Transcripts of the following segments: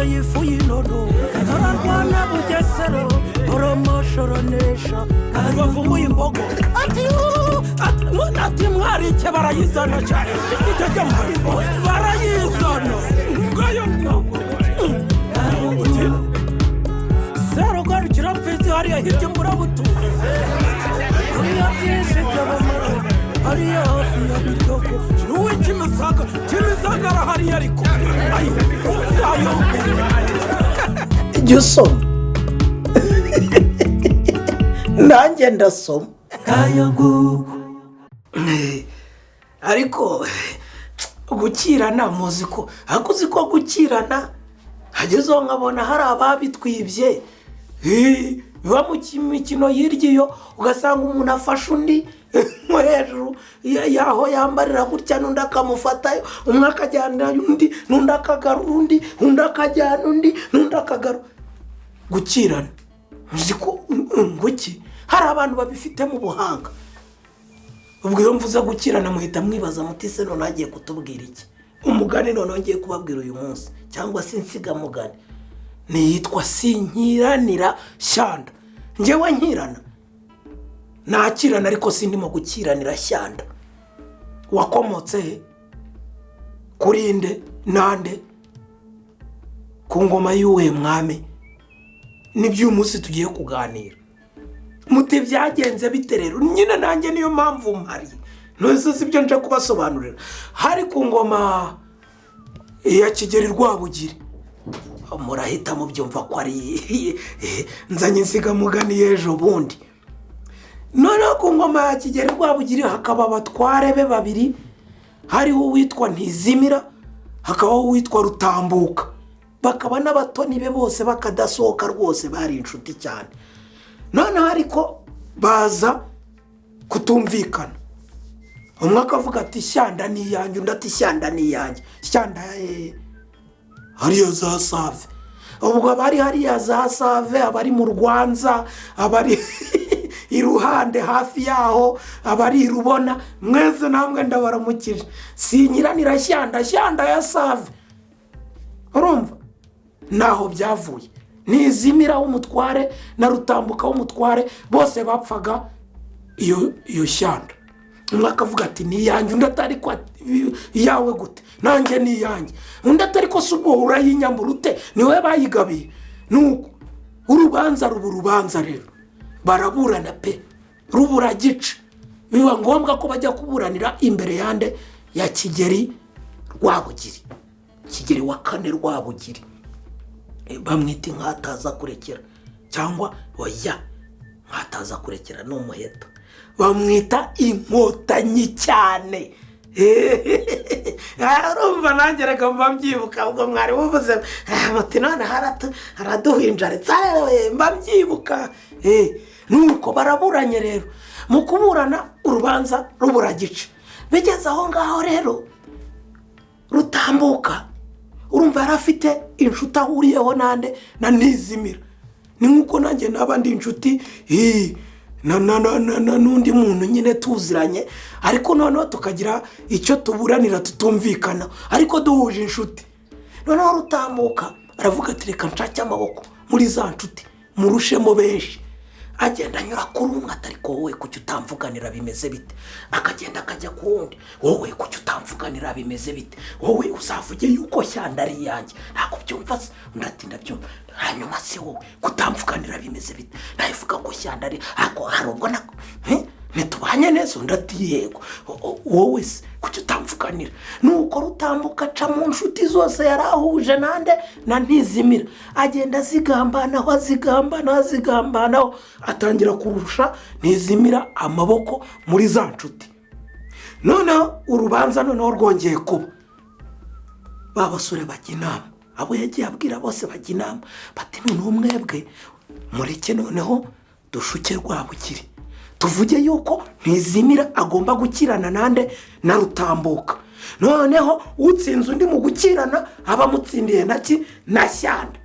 Yateye ifu y'inono, ararwana Bugesera, aramashoranesha. Bavumuye imbogo ati "Yuuu!" Ati mwarike barayizana cyane, barayizana ngayo nguko. Uti serugarukira mfizi hariya hirya imburabutuzi, hariya byinshi by'abamara, hariya hafi ya Biryogo n'uw'ikimisagara, Kimisagara hariya, ariko ayo ayo. Jya usoma, nanjye ndasoma. Ariko gukirana, muzi ko, ariko uzi ko gukirana hagezeho nkabona hari ababitwibye. Biba mu mikino hirya iyo, ugasanga umuntu afashe undi nko hejuru y'aho yambarira gutya, n'undi akamufatayo, umwe akajyana undi, n'undi akagarura undi, undi akajyana undi, n'undi akagarura. Gukirana, uzi ko nguki hari abantu babifitemo ubuhanga. Ubwo iyo mvuze gukirana muhita mwibaza muti: "Se none agiye kutubwira iki?" Umugani noneho ngiye kubabwira uyu munsi, cyangwa se insigamugani, niyitwa "Sinkiranira Shyanda". Ngewe nkirana, nakirana, ariko sindimo gukiranira Shyanda. Wakomotse he? Kuri nde nande? Ku ngoma y'uwuhe mwami? Nibyo uyu munsi tugiye kuganira. Muti: "Byagenze bite rero?" Nyine nanjye niyo mpamvu mpari. Ntuzi si ibyo nje kubasobanurira. Hari ku ngoma ya Kigeli Rwabugiri. Murahita mubyumva ko ari nzanye insigamugani y'ejo bundi. Noneho ku ngoma ya Kigeli Rwabugiri hakaba abatware be babiri, hariho uwitwa Ntizimira, hakabaho uwitwa Rutambuka, bakaba n'abatoni be bose bakadasohoka rwose, bari inshuti cyane. Noneho ariko baza kutumvikana, umwe akavuga ati: "Shyanda ni iyanjye", undi ati: "Shyanda ni iyanjye." Shyanda hariya za Save, ubwo abari hariya za Save, abari mu Rwanza, abari iruhande hafi yaho, abari i Rubona, mwese namwe ndabaramukije. Sinyiranira Shyanda, Shyanda ya Save. Urumva ntaho byavuye. Ntizimira w'umutware na Rutambuka w'umutware bose bapfaga iyo Shyanda. Umwe akavuga ati: "Ni iyanjye", undi atari ko iyawe gute? Nanjye ni iyanjye. Undi atari ko si ubwo urayinyambura ute? Niwe bayigabiye. Nuko urubanza ruba urubanza rero, baraburana pe, rubura gica, biba ngombwa ko bajya kuburanira imbere yande? Ya Kigeli Rwabugiri, Kigeli wa kane Rwabugiri. Bamwita inkataza kurekera, cyangwa oya, nkataza kurekera ni umuheto, bamwita inkotanyi cyane. Urumva nanjye reka mba mbyibuka. Ubwo mwari muvuze muti: "None haraduhinjaritse", mba mbyibuka. Nuko baraburanye rero, mu kuburana urubanza rubura gice. Bigeze aho ngaho rero, Rutambuka, urumva yari afite inshuti ahuriyeho nande? Na Ntizimira. Ni nk'uko nanjye naba ndi inshuti n'undi muntu nyine tuziranye, ariko noneho tukagira icyo tuburanira tutumvikana, ariko duhuje inshuti. Noneho Rutambuka aravuga ati: "Reka nshake amaboko muri za nshuti, murushemo benshi." Agenda anyura kuri umwe, atari ko: "Wowe kuki utamvuganira? Bimeze bite?" Akagenda akajya ku wundi: "Wowe kuki utamvuganira? Bimeze bite? Wowe uzavuge yuko Shyanda ari iyanjye, ntabwo byumva se?" Undi ati: "Ndabyumva." "Hanyuma se wowe kutamvuganira bimeze bite?" "Nabivuga ko Shyanda ari, ariko hari ubwo nako ntitubanye neza." Undi ati: "Yego." "Wowe se kuki utamvuganira?" Nuko Rutambuka aca mu nshuti zose yari ahuje nande? Na Ntizimira. Agenda azigambanaho, azigambanaho, azigambanaho, atangira kurusha Ntizimira amaboko muri za nshuti. Noneho urubanza noneho rwongeye kuba, ba basore bajya inama, abo yagiye abwira bose bajya inama, bati: "Noneho mwebwe mureke noneho dushuke Rwabugiri, tuvuge yuko Ntizimira agomba gukirana nande? Na Rutambuka. Noneho utsinze undi mu gukirana aba amutsindiye na ki? Na Shyanda."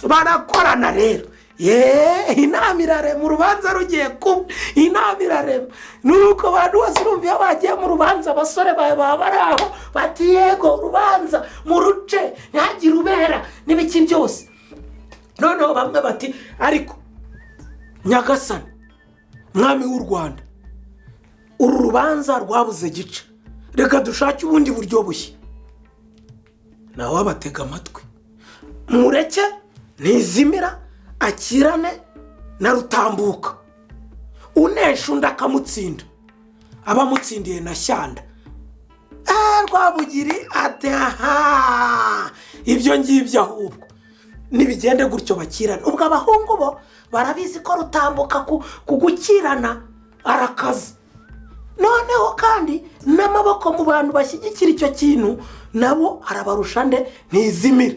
Barakorana rero. Yeee, inama irarema, urubanza rugiye kuba, inama irarema. Nuko abantu bose urumva iyo bagiye mu rubanza, abasore bawe baba bari aho bati yego urubanza muruce ntihagire ubera n'ibiki byose. Noneho bamwe bati ariko nyagasani mwami w'u Rwanda, uru rubanza rwabuze gica, reka dushake ubundi buryo bushya. Nawe abatega amatwi, mureke ntizimira akirane na Rutambuka, unesha undi akamutsinda, abamutsindiye na Shyanda. Rwabugiri ati aha, ibyo ngibyo ahubwo nibigende gutyo bakirana. Ubwo abahungu bo barabizi ko Rutambuka ku gukirana arakaza. Noneho kandi n'amaboko mu bantu bashyigikira icyo kintu nabo arabarusha nde? Ntizimira.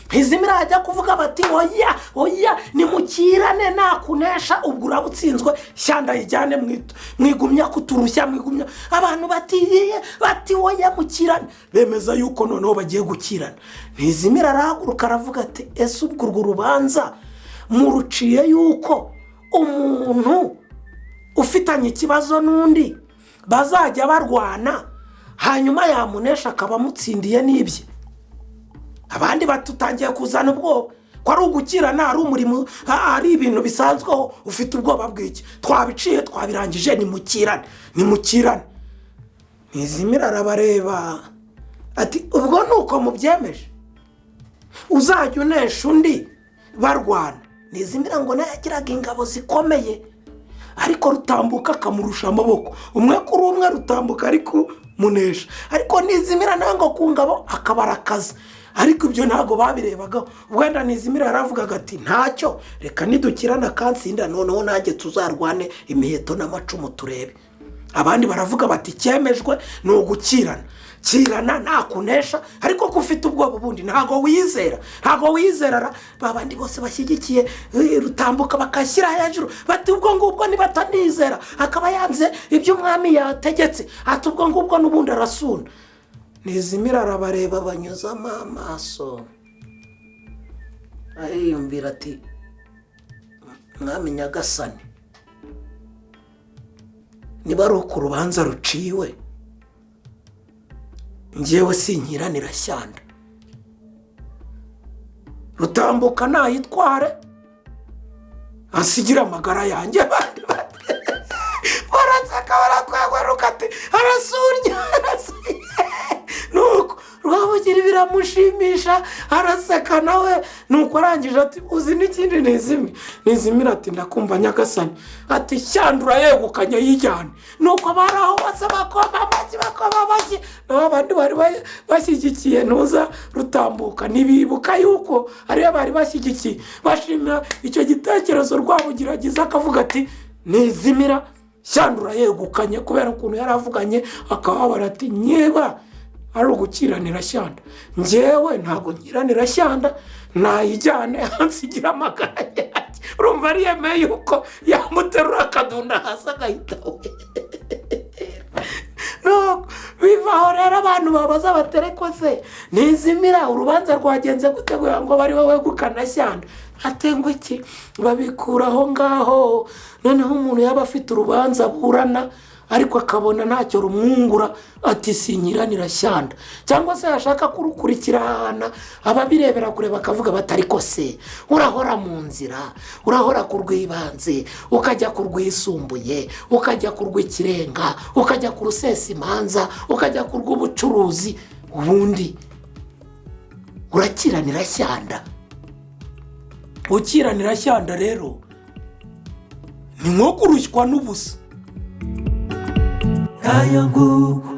Ntizimira ajya kuvuga bati oya oya nimukirane, nakunesha ubwo uraba utsinzwe, Shyanda yijyane mwigumya kuturushya, mwigumya. Abantu batiye bati oya mukirane, bemeza yuko noneho bagiye gukirana. Ntizimira arahaguruka aravuga ati ese ubwo urwo rubanza muruciye yuko umuntu ufitanye ikibazo n'undi bazajya barwana, hanyuma yamunesha akaba amutsindiye n'ibye? Abandi batutangiye kuzana ubwoba ko ari ugukirana, ari umurimo, ari ibintu bisanzweho, ufite ubwoba bw'iki? Twabiciye twabirangije, nimukirane nimukirane. Ntizimira arabareba ati ubwo ni uko mubyemeje, uzajya unesha undi barwana. Ntizimira ngo nawe yagiraga ingabo zikomeye, ariko Rutambuka akamurusha amaboko, umwe kuri umwe Rutambuka ariko munesha, ariko Ntizimira nawe ngo ku ngabo akabarakaza. Ariko ibyo ntabwo babirebagaho. Wenda Ntizimira yaravugaga ati ntacyo, reka nidukirana akansinda, noneho nanjye tuzarwane imiheto n'amacumu turebe. Abandi baravuga bati cyemejwe ni ugukirana, kirana nakunesha, ariko ko ufite ubwoba ubundi ntabwo wizera, ntabwo wizera. Babandi bose bashyigikiye Rutambuka bakashyira hejuru bati ubwo ngubwo nibatanizera, akaba yanze ibyo umwami yategetse, ati ubwo ngubwo n'ubundi arasuna. Ntizimira arabareba banyuzamo amaso, ariyumvira ati mwami nyagasani, niba ari uko urubanza ruciwe, njyewe sinkiranira Shyanda, Rutambuka nayitware asigira amagara yanjye. Abandi baraseka barakwegwaruka ati arasunya arasunya. Nuko Rwabugiri biramushimisha araseka nawe. Nuko arangije ati uzi n'ikindi Ntizimira? Ntizimira ati ndakumva nyagasani. Ati Shyanda urayegukanye yijyane. Nuko bari aho bose bakoma amashyi bakoma amashyi, nabo abandi bari bashyigikiye ntuza Rutambuka ntibibuka yuko ariyo bari bashyigikiye, bashimira icyo gitekerezo Rwabugiri agize akavuga ati Ntizimira Shyanda urayegukanye, kubera ukuntu yaravuganye akababara ati niba ari ugukiranira Shyanda, njyewe ntabwo nkiranira Shyanda, nayijyane ansigira amagara yanjye. Urumva ariyemeye yuko yamuterura akadunda hasi agahita we. Bivaho rero abantu babaza batereko se Ntizimira urubanza rwagenze gute kugira ngo bari wowe wegukana Shyanda? Atengwa iki? Babikura aho ngaho. Noneho umuntu yaba afite urubanza aburana ariko akabona ntacyo rumwungura, ati sinkiranira Shyanda, cyangwa se yashaka kurukurikirana ababirebera kure bakavuga bati ariko se urahora mu nzira, urahora ku rw'ibanze, ukajya ku rwisumbuye, ukajya ku rw'ikirenga, ukajya ku rusesa imanza, ukajya ku rw'ubucuruzi, ubundi urakiranira Shyanda. Ukiranira Shyanda rero ni nko kurushywa n'ubusa. Kayanguku.